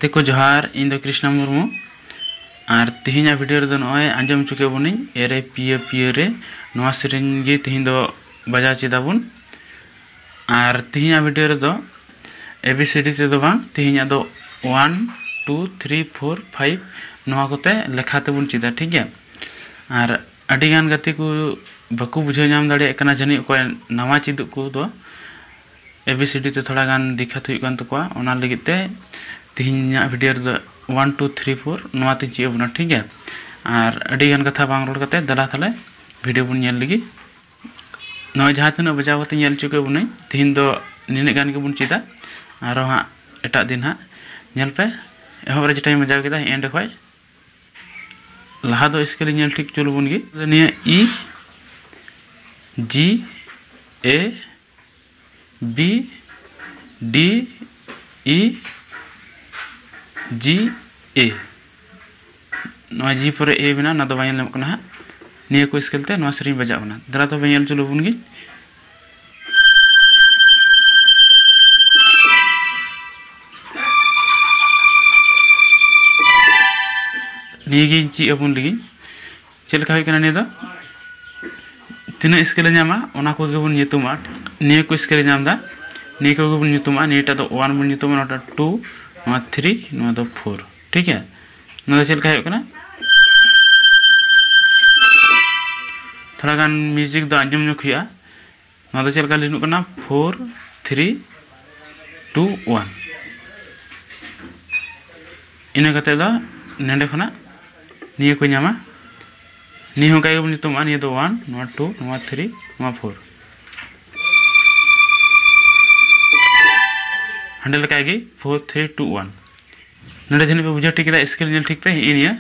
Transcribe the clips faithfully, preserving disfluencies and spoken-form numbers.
ᱛᱮᱠᱚ ᱡᱚᱦᱟᱨ, ᱤᱧ ᱫᱚ ᱠᱨᱤᱥᱱᱟ ᱢᱩᱨᱢᱩ᱾ ᱟᱨ ᱛᱮᱦᱮᱧᱟᱜ ᱵᱷᱤᱰᱤᱭᱳ ᱨᱮᱫᱚ ᱱᱚᱜᱼᱚᱭ ᱟᱸᱡᱚᱢ ᱦᱚᱪᱚ ᱠᱮᱫ ᱵᱚᱱᱤᱧ ᱮᱨᱮ ᱯᱤᱭᱟᱹ ᱯᱤᱭᱟᱹ ᱨᱮ, ᱱᱚᱣᱟ ᱥᱮᱨᱮᱧ ᱜᱮ ᱛᱮᱦᱮᱧ ᱫᱚ ᱵᱟᱡᱟᱣ ᱪᱮᱫᱟ ᱵᱚᱱ᱾ ᱟᱨ ᱛᱮᱦᱮᱧᱟᱜ ᱵᱷᱤᱰᱤᱭᱳ ᱨᱮᱫᱚ ᱮ ᱵᱤ ᱥᱤ ᱰᱤ ᱛᱮᱫᱚ ᱵᱟᱝ, ᱛᱮᱦᱮᱧᱟᱜ ᱫᱚ one two three four five ᱱᱚᱣᱟ ᱠᱚᱛᱮ ᱞᱮᱠᱷᱟ ᱛᱮᱵᱚᱱ ᱪᱮᱫᱟ, ᱴᱷᱤᱠ ᱜᱮᱭᱟ᱾ ᱟᱨ ᱟᱹᱰᱤᱜᱟᱱ ᱜᱟᱛᱮ ᱠᱚ ᱵᱟᱠᱚ ᱵᱩᱡᱷᱟᱹᱣ ᱧᱟᱢ ᱫᱟᱲᱮᱭᱟᱜ ᱠᱟᱱᱟ, ᱡᱟᱹᱱᱤᱡ ᱚᱠᱚᱭ ᱱᱟᱣᱟ ᱪᱮᱫᱚᱜ ᱠᱚ ᱫᱚ ᱮ ᱵᱤ ᱥᱤ ᱰᱤ ᱛᱮ ᱛᱷᱚᱲᱟ ᱜᱟᱱ ᱫᱤᱠᱠᱷᱟᱛ ᱦᱩᱭᱩᱜ ᱠᱟᱱ ᱛᱟᱠᱚᱣᱟ᱾ ᱚᱱᱟ ᱞᱟᱹᱜᱤᱫ ᱛᱮ ᱛᱮᱦᱮᱧᱟᱜ ᱵᱷᱤᱰᱤᱭᱳ ᱨᱮᱫᱚ ᱳᱣᱟᱱ ᱴᱩ ᱛᱷᱨᱤ ᱯᱷᱳᱨ ᱱᱚᱣᱟ ᱛᱮᱧ ᱪᱮᱫ ᱟᱵᱚᱱᱟ, ᱴᱷᱤᱠ ᱜᱮᱭᱟ᱾ ᱟᱨ ᱟᱹᱰᱤ ᱜᱟᱱ ᱠᱟᱛᱷᱟ ᱵᱟᱝ ᱨᱚᱲ ᱠᱟᱛᱮ ᱫᱮᱞᱟ ᱛᱟᱦᱞᱮ ᱵᱷᱤᱰᱤᱭᱳ ᱵᱚᱱ ᱧᱮᱞ ᱞᱮᱜᱮ᱾ ᱱᱚᱜᱼᱚᱭ ᱡᱟᱦᱟᱸ ᱛᱤᱱᱟᱹᱜ ᱵᱟᱡᱟᱣ ᱠᱟᱛᱮ ᱧᱮᱞ ᱦᱚᱪᱚ ᱠᱮᱫ ᱵᱚᱱᱟᱹᱧ, ᱛᱮᱦᱮᱧ ᱫᱚ ᱱᱤᱱᱟᱹᱜ ᱜᱟᱱ ᱜᱮᱵᱚᱱ ᱪᱮᱫᱟ᱾ ᱟᱨᱚ ᱦᱟᱸᱜ ᱮᱴᱟᱜ ᱫᱤᱱ ᱦᱟᱸᱜ ᱧᱮᱞ ᱯᱮ, ᱮᱦᱚᱵ ᱨᱮ ᱡᱮᱴᱟᱧ ᱵᱟᱡᱟᱣ ᱠᱮᱫᱟ ᱮᱸᱰᱮ ᱠᱷᱚᱡ ᱞᱟᱦᱟ ᱫᱚ ᱥᱠᱮᱞ ᱤᱧ ᱧᱮᱞ ᱴᱷᱤᱠ ᱦᱚᱪᱚ ᱞᱮᱵᱚᱱ ᱜᱮ᱾ ᱱᱤᱭᱟᱹ E G A B D E G A, ᱱᱚᱣᱟ ᱡᱤ ᱯᱚᱨᱮ ᱮ ᱢᱮᱱᱟᱜᱼᱟ, ᱚᱱᱟ ᱫᱚ ᱵᱟᱝ ᱧᱮᱞ ᱧᱟᱢᱚᱜ ᱠᱟᱱᱟ ᱦᱟᱸᱜ᱾ ᱱᱤᱭᱟᱹ ᱠᱚ ᱥᱠᱮᱞ ᱛᱮ ᱱᱚᱣᱟ ᱥᱮᱨᱮᱧ ᱵᱟᱡᱟᱜ ᱠᱟᱱᱟ᱾ ᱫᱮᱞᱟ ᱛᱚᱵᱮ ᱧᱮᱞ ᱦᱚᱪᱚ ᱞᱮᱵᱚᱱ ᱜᱮ᱾ ᱱᱤᱭᱟᱹ ᱜᱮ ᱪᱮᱫ ᱟᱵᱚᱱ ᱞᱟᱹᱜᱤᱫ ᱪᱮᱫ ᱞᱮᱠᱟ ᱦᱩᱭᱩᱜ ᱠᱟᱱᱟ? ᱱᱤᱭᱟᱹ ᱫᱚ ᱛᱤᱱᱟᱹᱜ ᱥᱠᱮᱞ ᱮ ᱧᱟᱢᱟ, ᱚᱱᱟ ᱠᱚᱜᱮ ᱵᱚᱱ ᱧᱩᱛᱩᱢᱟ᱾ ᱱᱤᱭᱟᱹ ᱠᱚ ᱥᱠᱮᱞ ᱮ ᱧᱟᱢ ᱮᱫᱟ, ᱱᱤᱭᱟᱹ ᱠᱚᱜᱮ ᱵᱚᱱ ᱧᱩᱛᱩᱢᱟ᱾ ᱱᱤᱭᱟᱹᱴᱟᱜ ᱫᱚ ᱳᱣᱟᱱ ᱵᱚᱱ ᱧᱩᱛᱩᱢᱟ, ᱱᱚᱣᱟᱴᱟᱜ ᱴᱩ, ᱱᱚᱣᱟ ᱛᱷᱨᱤ, ᱱᱚᱣᱟ ᱫᱚ ᱯᱷᱳᱨ, ᱴᱷᱤᱠ ᱜᱮᱭᱟ᱾ ᱱᱚᱣᱟ ᱫᱚ ᱪᱮᱫ ᱞᱮᱠᱟ ᱦᱩᱭᱩᱜ ᱠᱟᱱᱟ? ᱛᱷᱚᱲᱟ ᱜᱟᱱ ᱢᱤᱣᱡᱤᱠ ᱫᱚ ᱟᱸᱡᱚᱢ ᱧᱚᱜ ᱦᱩᱭᱩᱜᱼᱟ᱾ ᱱᱚᱣᱟ ᱫᱚ ᱪᱮᱫ ᱞᱮᱠᱟ ᱞᱤᱱᱚᱜ ᱠᱟᱱᱟ? Four three two one. ᱤᱱᱟᱹ ᱠᱟᱛᱮ ᱫᱚ ᱱᱚᱸᱰᱮ ᱠᱷᱚᱱᱟᱜ ᱱᱤᱭᱟᱹ ᱠᱚ ᱧᱟᱢᱟ᱾ ᱱᱤᱭᱟᱹ ᱦᱚᱸ ᱚᱱᱠᱟ ᱜᱮᱵᱚᱱ ᱧᱩᱛᱩᱢᱟ, ᱱᱤᱭᱟᱹ ᱫᱚ ᱳᱣᱟᱱ, ᱱᱚᱣᱟ ᱴᱩ, ᱱᱚᱣᱟ ᱛᱷᱨᱤ, ᱱᱚᱣᱟ ᱯᱷᱳᱨ᱾ ᱦᱟᱸᱰᱮ ᱞᱮᱠᱟ ᱜᱮ ᱯᱷᱳᱨ ᱛᱷᱨᱤ ᱴᱩ ᱳᱣᱟᱱ᱾ ᱱᱚᱰᱮ ᱡᱟᱹᱱᱤᱡ ᱯᱮ ᱵᱩᱡᱷᱟᱹᱣ ᱴᱷᱤᱠ ᱠᱮᱫᱟ, ᱥᱠᱮᱞ ᱧᱮᱞ ᱴᱷᱤᱠ ᱯᱮ, ᱦᱤᱸᱜᱤ ᱱᱤᱭᱟᱹ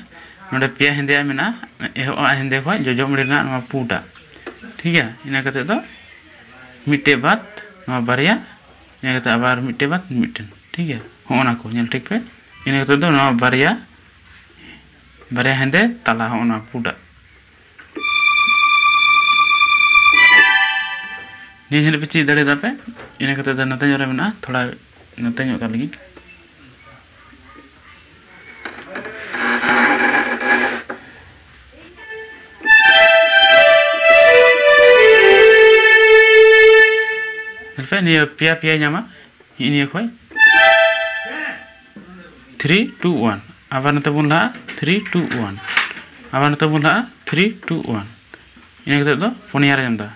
ᱱᱚᱰᱮ ᱯᱮᱭᱟ ᱦᱮᱸᱫᱮᱭᱟᱜ ᱢᱮᱱᱟᱜᱼᱟ, ᱮᱦᱚᱵᱚᱜᱼᱟ ᱦᱮᱸᱫᱮ ᱠᱷᱚᱱ ᱡᱚᱡᱚᱢ ᱟᱹᱲᱤ ᱨᱮᱱᱟᱜ ᱱᱚᱣᱟ ᱯᱩᱸᱰᱟᱜ, ᱴᱷᱤᱠ ᱜᱮᱭᱟ᱾ ᱤᱱᱟᱹ ᱠᱟᱛᱮ ᱫᱚ ᱢᱤᱫᱴᱮᱡ ᱵᱟᱫ ᱱᱚᱣᱟ ᱵᱟᱨᱭᱟ, ᱤᱱᱟᱹ ᱠᱟᱛᱮ ᱟᱵᱟᱨ ᱢᱤᱫᱴᱮᱡ ᱵᱟᱫ ᱢᱤᱫᱴᱮᱱ, ᱴᱷᱤᱠ ᱜᱮᱭᱟ᱾ ᱦᱚᱸᱜᱼᱚ ᱱᱟ ᱠᱚ ᱧᱮᱞ ᱴᱷᱤᱠ ᱯᱮ᱾ ᱤᱱᱟᱹ ᱠᱟᱛᱮ ᱫᱚ ᱱᱚᱣᱟ ᱵᱟᱨᱭᱟ, ᱵᱟᱨᱭᱟ ᱦᱮᱸᱫᱮ ᱛᱟᱞᱟ ᱦᱚᱸᱜᱼᱚ ᱱᱟ ᱯᱩᱸᱰᱟᱜ᱾ ᱱᱤᱭᱟᱹ ᱡᱟᱹᱱᱤᱡ ᱯᱮ ᱪᱮᱫ ᱫᱟᱲᱮᱭᱟᱫᱟ ᱯᱮ᱾ ᱤᱱᱟᱹ ᱠᱟᱛᱮ ᱫᱚ ᱱᱚᱛᱮ ᱧᱚᱜ ᱨᱮ ᱢᱮᱱᱟᱜᱼᱟ, ᱛᱷᱚᱲᱟ ᱱᱚᱛᱮ ᱧᱚᱜ ᱠᱟᱜ ᱞᱟᱹᱜᱤᱫ᱾ ᱯᱮ, ᱱᱤᱭᱟᱹ ᱯᱮᱭᱟ ᱯᱮᱭᱟᱭ ᱧᱟᱢᱟ, ᱱᱤᱭᱟᱹ ᱠᱷᱚᱡ ᱛᱷᱨᱤ ᱴᱩ ᱳᱣᱟᱱ᱾ ᱟᱵᱟᱨ ᱱᱚᱛᱮ ᱵᱚᱱ ᱞᱟᱦᱟᱜᱼᱟ, ᱛᱷᱨᱤ ᱴᱩ ᱳᱣᱟᱱ᱾ ᱟᱵᱟᱨ ᱱᱚᱛᱮ ᱵᱚᱱ ᱞᱟᱦᱟᱜᱼᱟ, ᱛᱷᱨᱤ ᱴᱩ ᱳᱣᱟᱱ᱾ ᱤᱱᱟᱹ ᱠᱟᱛᱮ ᱫᱚ ᱯᱩᱱᱭᱟ ᱨᱮ ᱧᱟᱢ ᱮᱫᱟ᱾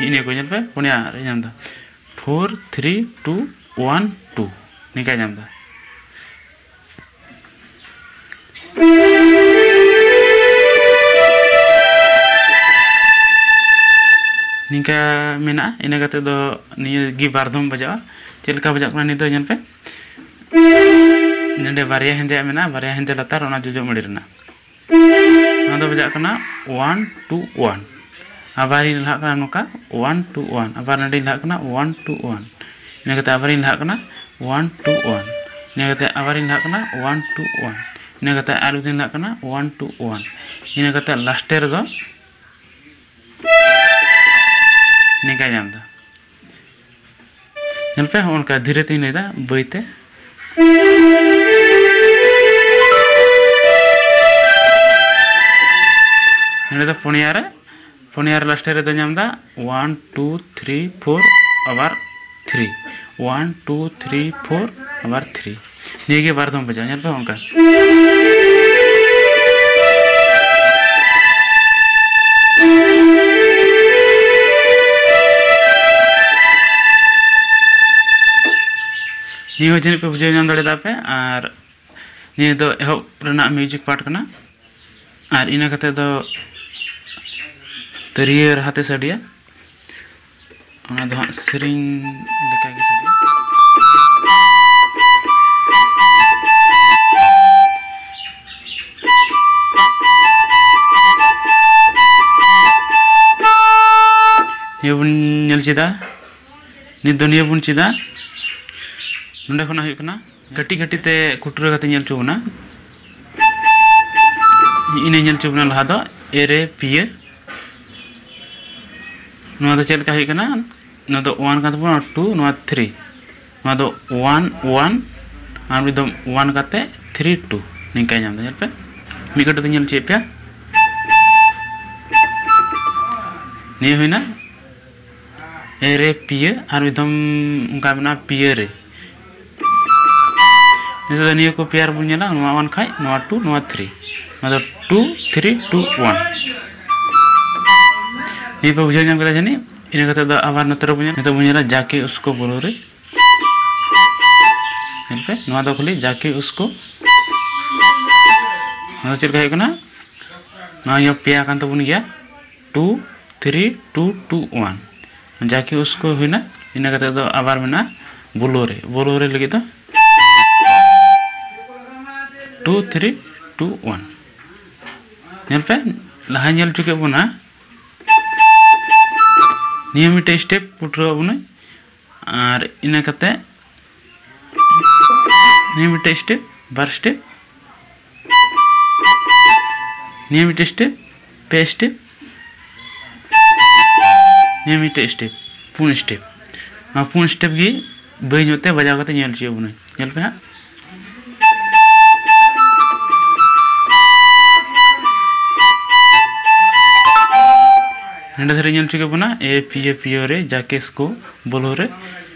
ᱱᱤᱭᱟᱹ ᱠᱚ ᱧᱮᱞ ᱯᱮ, ᱯᱩᱱᱭᱟ ᱨᱮ ᱧᱟᱢ ᱮᱫᱟ᱾ Four three two one two, ᱱᱤᱝᱠᱟᱭ ᱧᱟᱢ ᱮᱫᱟ᱾ ᱱᱤᱝᱠᱟ ᱢᱮᱱᱟᱜᱼᱟ᱾ ᱤᱱᱟᱹ ᱠᱟᱛᱮ ᱫᱚ ᱱᱤᱭᱟᱹ ᱜᱮ ᱵᱟᱨ ᱫᱷᱚᱢ ᱵᱟᱡᱟᱜᱼᱟ᱾ ᱪᱮᱫ ᱞᱮᱠᱟ ᱵᱟᱡᱟᱜ ᱠᱟᱱᱟ ᱱᱤᱛ ᱫᱚ ᱧᱮᱞ ᱯᱮ᱾ ᱱᱚᱰᱮ ᱵᱟᱨᱭᱟ ᱦᱮᱸᱫᱮᱭᱟᱜ ᱢᱮᱱᱟᱜᱼᱟ, ᱵᱟᱨᱭᱟ ᱦᱮᱸᱫᱮ ᱞᱟᱛᱟᱨ, ᱚᱱᱟ ᱡᱚᱡᱚ ᱢᱟᱹᱲᱤ ᱨᱮᱱᱟᱜ᱾ ᱱᱚᱣᱟ ᱫᱚ ᱵᱟᱡᱟᱜ ᱠᱟᱱᱟ ᱳᱣᱟᱱ ᱴᱩ ᱳᱣᱟᱱ᱾ ᱟᱵᱟᱨᱤᱧ ᱞᱟᱦᱟᱜ ᱠᱟᱱᱟ ᱱᱚᱝᱠᱟ, ᱳᱣᱟᱱ ᱴᱩ ᱳᱣᱟᱱ᱾ ᱟᱵᱟᱨ ᱱᱚᱰᱮᱧ ᱞᱟᱦᱟᱜ ᱠᱟᱱᱟ ᱳᱣᱟᱱ ᱴᱩ ᱳᱣᱟᱱ᱾ ᱤᱱᱟᱹ ᱠᱟᱛᱮ ᱟᱵᱟᱨᱤᱧ ᱞᱟᱦᱟᱜ ᱠᱟᱱᱟ ᱳᱣᱟᱱ ᱴᱩ ᱳᱣᱟᱱ᱾ ᱤᱱᱟᱹ ᱠᱟᱛᱮ ᱟᱵᱟᱨᱤᱧ ᱞᱟᱦᱟᱜ ᱠᱟᱱᱟ ᱳᱣᱟᱱ ᱴᱩ ᱳᱣᱟᱱ᱾ ᱤᱱᱟᱹ ᱠᱟᱛᱮ ᱟᱨ ᱢᱤᱫ ᱫᱷᱟᱣ ᱞᱟᱦᱟᱜ ᱠᱟᱱᱟ ᱳᱣᱟᱱ ᱴᱩ ᱳᱣᱟᱱ᱾ ᱤᱱᱟᱹ ᱠᱟᱛᱮ ᱞᱟᱥᱴᱮ ᱨᱮᱫᱚ ᱱᱤᱝᱠᱟᱭ ᱧᱟᱢ ᱮᱫᱟ᱾ ᱧᱮᱞ ᱯᱮ, ᱦᱚᱸᱜᱼᱚ ᱱᱚᱝᱠᱟ ᱫᱷᱤᱨᱮ ᱛᱤᱧ ᱞᱟᱹᱭᱫᱟ, ᱵᱟᱹᱭᱛᱮ᱾ ᱱᱚᱰᱮ ᱫᱚ ᱯᱩᱱᱭᱟ ᱨᱮ, ᱯᱩᱱᱭᱟ ᱨᱮ ᱞᱟᱥᱴᱮ ᱨᱮᱫᱚ ᱧᱟᱢ ᱮᱫᱟ ᱳᱣᱟᱱ ᱴᱩ ᱛᱷᱨᱤ ᱯᱷᱳᱨ, ᱟᱵᱟᱨ three. One two three four, ᱟᱵᱟᱨ ᱛᱷᱨᱤ᱾ ᱱᱤᱭᱟᱹ ᱜᱮ ᱵᱟᱨ ᱫᱷᱚᱢ ᱵᱟᱡᱟᱣ, ᱧᱮᱞ ᱯᱮ ᱚᱱᱠᱟ᱾ ᱱᱤᱭᱟᱹ ᱦᱚᱸ ᱡᱟᱹᱱᱤᱡ ᱯᱮ ᱵᱩᱡᱷᱟᱹᱣ ᱧᱟᱢ ᱫᱟᱲᱮᱭᱟᱫᱟ ᱯᱮ᱾ ᱟᱨ ᱱᱤᱭᱟᱹ ᱫᱚ ᱮᱦᱚᱵ ᱨᱮᱱᱟᱜ ᱢᱤᱣᱡᱤᱠ ᱯᱟᱨᱴ ᱠᱟᱱᱟ᱾ ᱟᱨ ᱤᱱᱟᱹ ᱠᱟᱛᱮ ᱫᱚ ᱛᱤᱨᱭᱳ ᱨᱟᱦᱟ ᱛᱮ ᱥᱟᱰᱮᱭᱟ᱾ ᱚᱱᱟ ᱫᱚ ᱦᱟᱸᱜ ᱥᱮᱨᱮᱧ ᱞᱮᱠᱟ ᱜᱮ ᱥᱟᱰᱮᱭᱟ᱾ ᱱᱤᱭᱟᱹ ᱵᱚᱱ ᱧᱮᱞ ᱪᱮᱫᱟ᱾ ᱱᱤᱛ ᱫᱚ ᱱᱤᱭᱟᱹ ᱵᱚᱱ ᱪᱮᱫᱟ᱾ ᱱᱚᱰᱮ ᱠᱷᱚᱱᱟᱜ ᱦᱩᱭᱩᱜ ᱠᱟᱱᱟ, ᱠᱟᱹᱴᱤᱡ ᱠᱟᱹᱴᱤᱡ ᱛᱮ ᱠᱩᱴᱨᱟᱹ ᱠᱟᱛᱮ ᱧᱮᱞ ᱦᱚᱪᱚ ᱵᱚᱱᱟ᱾ ᱤᱱᱟᱹ ᱧᱮᱞ ᱦᱚᱪᱚ ᱵᱚᱱᱟ ᱞᱟᱦᱟ ᱫᱚ ᱮ ᱨᱮ ᱯᱤᱭᱟᱹ᱾ ᱱᱚᱣᱟ ᱫᱚ ᱪᱮᱫ ᱞᱮᱠᱟ ᱦᱩᱭᱩᱜ ᱠᱟᱱᱟ? ᱱᱚᱣᱟ ᱫᱚ ᱳᱣᱟᱱ ᱠᱟᱱ ᱛᱟᱵᱚᱱᱟ, ᱴᱩ, ᱱᱚᱣᱟ ᱛᱷᱨᱤ᱾ ᱱᱚᱣᱟ ᱫᱚ ᱳᱣᱟᱱ ᱳᱣᱟᱱ, ᱟᱨ ᱢᱤᱫ ᱫᱚᱢ ᱳᱣᱟᱱ ᱠᱟᱛᱮ ᱛᱷᱨᱤ ᱴᱩ, ᱱᱤᱝᱠᱟᱭ ᱧᱟᱢ ᱮᱫᱟ᱾ ᱧᱮᱞ ᱯᱮ, ᱢᱤᱫ ᱠᱟᱹᱴᱩᱵ ᱛᱮ ᱧᱮᱞ ᱦᱚᱪᱚᱭᱮᱫ ᱯᱮᱭᱟ᱾ ᱱᱤᱭᱟᱹ ᱦᱩᱭᱱᱟ ᱮ ᱨᱮ ᱯᱤᱭᱟᱹ, ᱟᱨ ᱢᱤᱫ ᱫᱷᱚᱢ ᱚᱱᱠᱟ ᱢᱮᱱᱟᱜᱼᱟ ᱯᱤᱭᱟᱹ ᱨᱮ᱾ ᱱᱤᱛᱚᱜ ᱫᱚ ᱱᱤᱭᱟᱹ ᱠᱚ ᱯᱮᱭᱟᱨ ᱵᱚᱱ ᱧᱮᱞᱟ, ᱱᱚᱣᱟ ᱚᱣᱟᱱ ᱠᱷᱟᱡ ᱱᱚᱣᱟ ᱴᱩ, ᱱᱚᱣᱟ ᱛᱷᱨᱤ, ᱱᱚᱣᱟ ᱫᱚ ᱴᱩ ᱛᱷᱨᱤ ᱴᱩ ᱚᱣᱟᱱ᱾ ᱱᱤᱭᱟᱹ ᱯᱮ ᱵᱩᱡᱷᱟᱹᱣ ᱧᱟᱢ ᱠᱮᱫᱟ ᱡᱟᱹᱱᱤᱡ? ᱤᱱᱟᱹ ᱠᱟᱛᱮ ᱫᱚ ᱟᱵᱟᱨ ᱱᱚᱛᱮ ᱨᱮᱵᱚᱱ ᱧᱮᱞᱟ, ᱱᱤᱛᱚᱜ ᱵᱚᱱ ᱧᱮᱞᱟ ᱡᱟᱠᱮ ᱩᱥᱠᱳ ᱵᱳᱞᱳ ᱨᱮ᱾ ᱧᱮᱞ ᱯᱮ, ᱱᱚᱣᱟ ᱫᱚ ᱠᱷᱟᱹᱞᱤ ᱡᱟᱠᱮ ᱩᱥᱠᱳ᱾ ᱱᱚᱣᱟ ᱫᱚ ᱪᱮᱫ ᱞᱮᱠᱟ ᱦᱩᱭᱩᱜ ᱠᱟᱱᱟ? ᱱᱚᱣᱟ ᱤᱭᱟᱹ ᱯᱮᱭᱟ ᱠᱟᱱ ᱛᱟᱵᱚᱱ ᱜᱮᱭᱟ, two three two two one. ᱡᱟᱠᱮ ᱩᱥᱠᱳ ᱦᱩᱭᱱᱟ᱾ ᱤᱱᱟᱹ ᱠᱟᱛᱮ ᱫᱚ ᱟᱵᱟᱨ ᱢᱮᱱᱟᱜᱼᱟ ᱵᱳᱞᱳ ᱨᱮ᱾ ᱵᱳᱞᱳ ᱨᱮ ᱞᱟᱹᱜᱤᱫ ᱫᱚ ᱴᱩ ᱛᱷᱨᱤ ᱴᱩ ᱚᱣᱟᱱ᱾ ᱧᱮᱞ ᱯᱮ, ᱞᱟᱦᱟ ᱧᱮᱞ ᱦᱚᱪᱚ ᱠᱮᱫ ᱵᱚᱱᱟ, ᱱᱤᱭᱟᱹ ᱢᱤᱫᱴᱮᱡ ᱥᱴᱮᱯ ᱯᱩᱴᱨᱟᱹᱣ ᱟᱵᱚᱱᱟᱹᱧ, ᱟᱨ ᱤᱱᱟᱹ ᱠᱟᱛᱮ ᱱᱤᱭᱟᱹ ᱢᱤᱫᱴᱮᱡ ᱥᱴᱮᱯ, ᱵᱟᱨ ᱥᱴᱮᱯ, ᱱᱤᱭᱟᱹ ᱢᱤᱫᱴᱮᱡ ᱥᱴᱮᱯ, ᱯᱮ ᱥᱴᱮᱯ, ᱱᱤᱭᱟᱹ ᱢᱤᱫᱴᱮᱡ ᱥᱴᱮᱯ, ᱯᱩᱱ ᱥᱴᱮᱯ᱾ ᱱᱚᱣᱟ ᱯᱩᱱ ᱥᱴᱮᱯ ᱜᱮ ᱵᱟᱹᱭ ᱧᱚᱜ ᱛᱮ ᱵᱟᱡᱟᱣ ᱠᱟᱛᱮ ᱧᱮᱞ ᱦᱚᱪᱚᱭᱮᱫ ᱵᱚᱱᱟᱹᱧ᱾ ᱧᱮᱞ ᱯᱮ ᱦᱟᱸᱜ᱾ ᱱᱚᱸᱰᱮ ᱫᱷᱟᱹᱨᱤᱡ ᱧᱮᱞ ᱦᱚᱪᱚ ᱠᱮᱫ ᱵᱚᱱᱟ, ᱮ ᱯᱤᱭᱳ ᱯᱤᱭᱳ ᱨᱮ, ᱡᱟᱠᱮ ᱩᱥᱠᱳ ᱵᱳᱞᱳ ᱨᱮ᱾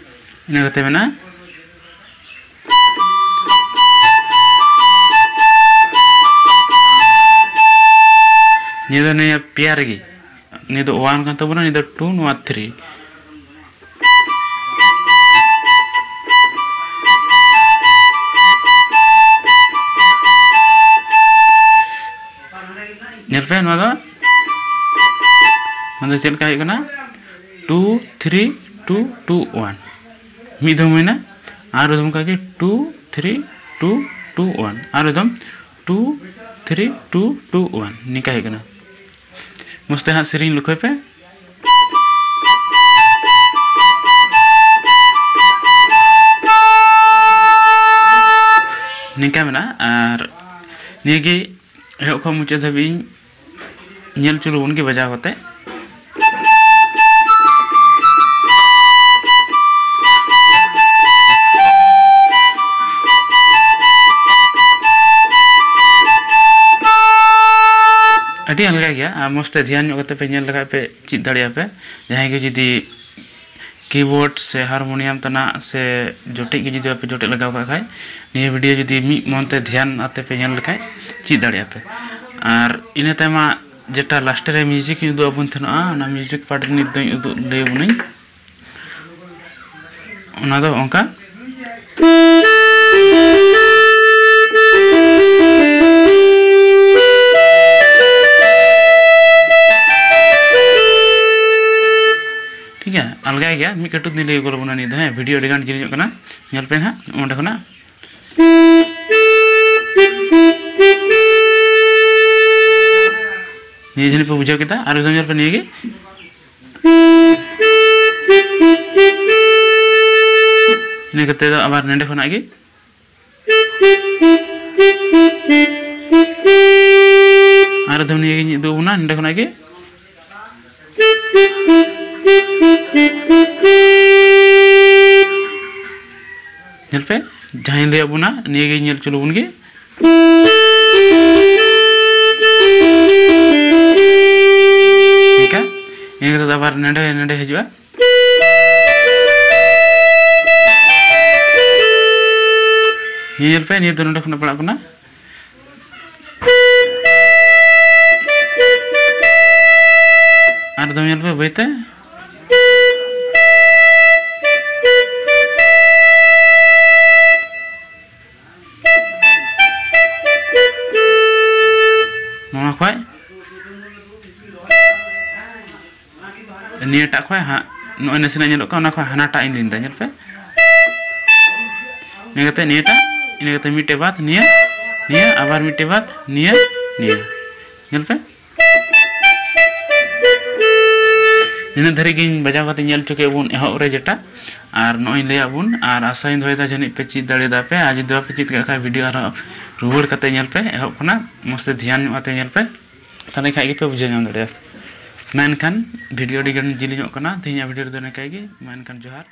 ᱤᱱᱟᱹ ᱠᱟᱛᱮ ᱢᱮᱱᱟᱜᱼᱟ, ᱱᱤᱭᱟᱹ ᱫᱚ ᱱᱤᱭᱟᱹ ᱯᱮᱭᱟᱨ ᱜᱮ, ᱱᱤᱭᱟᱹ ᱫᱚ ᱚᱣᱟᱱ ᱠᱟᱱ ᱛᱟᱵᱚᱱᱟ, ᱱᱤᱭᱟᱹ ᱫᱚ ᱴᱩ, ᱱᱚᱣᱟ ᱛᱷᱨᱤ᱾ ᱧᱮᱞ ᱯᱮ, ᱱᱚᱣᱟ ᱫᱚ, ᱱᱚᱣᱟ ᱫᱚ ᱪᱮᱫ ᱞᱮᱠᱟ ᱦᱩᱭᱩᱜ ᱠᱟᱱᱟ? Two three two two one. ᱢᱤᱫ ᱫᱷᱚᱢ ᱦᱩᱭᱱᱟ, ᱟᱨ ᱫᱷᱚᱢ ᱚᱱᱠᱟ ᱜᱮ two three two two one, ᱟᱨ ᱫᱷᱚᱢ two three two two one. ᱱᱤᱝᱠᱟ ᱦᱩᱭᱩᱜ ᱠᱟᱱᱟ᱾ ᱢᱚᱡᱽ ᱛᱮ ᱦᱟᱸᱜ ᱥᱮᱨᱮᱧ ᱞᱚᱠᱠᱷᱚᱭ ᱯᱮ᱾ ᱱᱤᱝᱠᱟ ᱢᱮᱱᱟᱜᱼᱟ, ᱟᱨ ᱱᱤᱭᱟᱹ ᱜᱮ ᱮᱦᱚᱵ ᱠᱷᱚᱱ ᱢᱩᱪᱟᱹᱫ ᱫᱷᱟᱹᱵᱤᱡ ᱤᱧ ᱧᱮᱞ ᱦᱚᱪᱚ ᱞᱮᱵᱚᱱ ᱜᱮ ᱵᱟᱡᱟᱣ ᱠᱟᱛᱮ᱾ ᱟᱹᱰᱤ ᱟᱞᱜᱟ ᱜᱮᱭᱟ, ᱟᱨ ᱢᱚᱡᱽ ᱛᱮ ᱫᱷᱮᱭᱟᱱ ᱧᱚᱜ ᱠᱟᱛᱮ ᱯᱮ ᱧᱮᱞ ᱞᱮᱠᱷᱟᱡ ᱯᱮ ᱪᱮᱫ ᱫᱟᱲᱮᱭᱟᱜᱼᱟ ᱯᱮ᱾ ᱡᱟᱦᱟᱸᱭ ᱜᱮ ᱡᱩᱫᱤ ᱠᱤᱵᱳᱨᱰ ᱥᱮ ᱦᱟᱨᱢᱳᱱᱤᱭᱟᱢ ᱛᱮᱱᱟᱜ ᱥᱮ ᱡᱚᱴᱮᱫ ᱜᱮ ᱡᱩᱫᱤ ᱵᱟᱯᱮ ᱡᱚᱴᱮᱫ ᱞᱟᱜᱟᱣ ᱠᱟᱜ ᱠᱷᱟᱡ, ᱱᱤᱭᱟᱹ ᱵᱷᱤᱰᱤᱭᱳ ᱡᱩᱫᱤ ᱢᱤᱫ ᱢᱚᱱ ᱛᱮ ᱫᱷᱮᱭᱟᱱ ᱟᱛᱮ ᱯᱮ ᱧᱮᱞ ᱞᱮᱠᱷᱟᱡ, ᱪᱮᱫ ᱫᱟᱲᱮᱭᱟᱜᱼᱟ ᱯᱮ᱾ ᱟᱨ ᱤᱱᱟᱹ ᱛᱟᱭᱚᱢ ᱡᱮᱴᱟ ᱞᱟᱥᱴ ᱨᱮ ᱢᱤᱭᱩᱡᱤᱠ ᱤᱧ ᱩᱫᱩᱜ ᱟᱵᱚᱱ ᱛᱟᱦᱮᱱᱚᱜᱼᱟ, ᱚᱱᱟ ᱢᱤᱭᱩᱡᱤᱠ ᱯᱟᱨᱴ ᱨᱮ ᱱᱤᱛ ᱫᱚᱧ ᱩᱫᱩᱜ ᱞᱟᱹᱭ ᱟᱵᱚᱱᱟᱹᱧ᱾ ᱚᱱᱟ ᱫᱚ ᱚᱱᱠᱟ᱾ ᱴᱷᱤᱠ ᱜᱮᱭᱟ, ᱟᱞᱜᱟ ᱜᱮᱭᱟ᱾ ᱢᱤᱫ ᱠᱟᱹᱴᱩᱵ ᱫᱤᱱ ᱞᱟᱹᱭ ᱜᱚᱞ ᱟᱵᱚᱱᱟ ᱱᱤᱭᱟᱹ ᱫᱚ, ᱦᱮᱸ, ᱵᱷᱤᱰᱤᱭᱳ ᱟᱹᱰᱤ ᱜᱟᱱ ᱡᱤᱞᱤᱧᱚᱜ ᱠᱟᱱᱟ, ᱧᱮᱞ ᱯᱮ ᱦᱟᱸᱜ ᱚᱸᱰᱮ ᱠᱷᱚᱱᱟᱜ᱾ ᱱᱤᱭᱟᱹ ᱡᱟᱹᱱᱤᱡ ᱯᱮ ᱵᱩᱡᱷᱟᱹᱣ ᱠᱮᱫᱟ, ᱟᱨ ᱢᱤᱫ ᱫᱷᱟᱣ ᱧᱮᱞ ᱯᱮ ᱱᱤᱭᱟᱹ ᱜᱮ᱾ ᱤᱱᱟᱹ ᱠᱟᱛᱮ ᱫᱚ ᱟᱵᱟᱨ ᱱᱚᱸᱰᱮ ᱠᱷᱚᱱᱟᱜ ᱜᱮ᱾ ᱟᱨ ᱫᱚ ᱱᱤᱭᱟᱹ ᱜᱤᱧ ᱩᱫᱩᱜ ᱟᱵᱚᱱᱟ ᱱᱚᱸᱰᱮ ᱠᱷᱚᱱᱟᱜ ᱜᱮ᱾ ᱧᱮᱞ ᱯᱮ, ᱡᱟᱦᱟᱸᱧ ᱞᱟᱹᱭᱟᱫ ᱵᱚᱱᱟ, ᱱᱤᱭᱟᱹ ᱜᱮ ᱧᱮᱞ ᱦᱚᱪᱚ ᱞᱮᱵᱚᱱ ᱜᱮ᱾ ᱱᱤᱝᱠᱟ, ᱤᱱᱟᱹ ᱠᱟᱛᱮ ᱫᱚ ᱟᱵᱟᱨ ᱱᱚᱸᱰᱮ, ᱱᱚᱸᱰᱮ ᱦᱤᱡᱩᱜᱼᱟ᱾ ᱱᱤᱭᱟᱹ ᱧᱮᱞ ᱯᱮ, ᱱᱤᱭᱟᱹ ᱫᱚ ᱱᱚᱸᱰᱮ ᱠᱷᱚᱱᱟᱜ ᱯᱟᱲᱟᱜ ᱠᱟᱱᱟ᱾ ᱟᱨ ᱫᱚᱢ ᱧᱮᱞ ᱯᱮ ᱵᱟᱹᱭᱛᱮ᱾ ᱱᱚᱣᱟ ᱠᱷᱚᱡ ᱱᱤᱭᱟᱹᱴᱟᱜ ᱠᱷᱚᱡ ᱦᱟ-, ᱱᱚᱜᱼᱚᱭ ᱱᱟᱥᱮᱱᱟᱜ ᱧᱮᱞᱚᱜ ᱠᱟᱱᱟ, ᱚᱱᱟ ᱠᱷᱚᱡ ᱦᱟᱱᱟᱴᱟᱜ ᱤᱧ ᱞᱤᱱ ᱫᱟ, ᱧᱮᱞ ᱯᱮ᱾ ᱤᱱᱟᱹ ᱠᱟᱛᱮ ᱱᱤᱭᱟᱹᱴᱟᱜ, ᱤᱱᱟᱹ ᱠᱟᱛᱮ ᱢᱤᱫᱴᱮᱡ ᱵᱟᱫ ᱱᱤᱭᱟᱹ, ᱱᱤᱭᱟᱹ, ᱟᱵᱟᱨ ᱢᱤᱫᱴᱮᱡ ᱵᱟᱫ ᱱᱤᱭᱟᱹ, ᱱᱤᱭᱟᱹ᱾ ᱧᱮᱞ ᱯᱮ᱾ ᱱᱤᱱᱟᱹᱜ ᱫᱷᱟᱹᱨᱤᱡ ᱜᱤᱧ ᱵᱟᱡᱟᱣ ᱠᱟᱛᱮ ᱧᱮᱞ ᱦᱚᱪᱚ ᱠᱮᱫ ᱵᱚᱱ ᱮᱦᱚᱵ ᱨᱮ ᱡᱮᱴᱟ, ᱟᱨ ᱱᱚᱜᱼᱚᱭ ᱤᱧ ᱞᱟᱹᱭᱟᱫ ᱵᱚᱱ, ᱟᱨ ᱟᱥᱟᱧ ᱫᱚᱦᱚᱭᱮᱫᱟ ᱡᱟᱹᱱᱤᱡ ᱯᱮ ᱪᱮᱫ ᱫᱟᱲᱮᱭᱟᱫᱟ ᱯᱮ, ᱟᱨ ᱡᱩᱫᱤ ᱵᱟᱯᱮ ᱪᱮᱫ ᱠᱟᱜ ᱠᱷᱟᱡ ᱵᱷᱤᱰᱤᱭᱳ ᱟᱨᱦᱚᱸ ᱨᱩᱣᱟᱹᱲ ᱠᱟᱛᱮ ᱧᱮᱞ ᱯᱮ, ᱮᱦᱚᱵ ᱠᱷᱚᱱᱟᱜ ᱢᱚᱡᱽ ᱛᱮ ᱫᱷᱮᱭᱟᱱ ᱧᱚᱜ ᱠᱟᱛᱮ ᱧᱮᱞ ᱯᱮ᱾ ᱛᱟᱦᱞᱮ ᱠᱷᱟᱡ ᱜᱮᱯᱮ ᱵᱩᱡᱷᱟᱹᱣ ᱧᱟᱢ ᱫᱟᱲᱮᱭᱟᱜᱼᱟ᱾ ᱢᱟ ᱮᱱᱠᱷᱟᱱ ᱵᱷᱤᱰᱤᱭᱳ ᱟᱹᱰᱤ ᱜᱟᱱ ᱡᱤᱞᱤᱧᱚᱜ ᱠᱟᱱᱟ, ᱛᱮᱦᱮᱧᱟᱜ ᱵᱷᱤᱰᱤᱭᱳ ᱨᱮᱫᱚ ᱱᱤᱝᱠᱟᱹ ᱜᱮ᱾ ᱢᱟ ᱮᱱᱠᱷᱟᱱ ᱡᱚᱦᱟᱨ᱾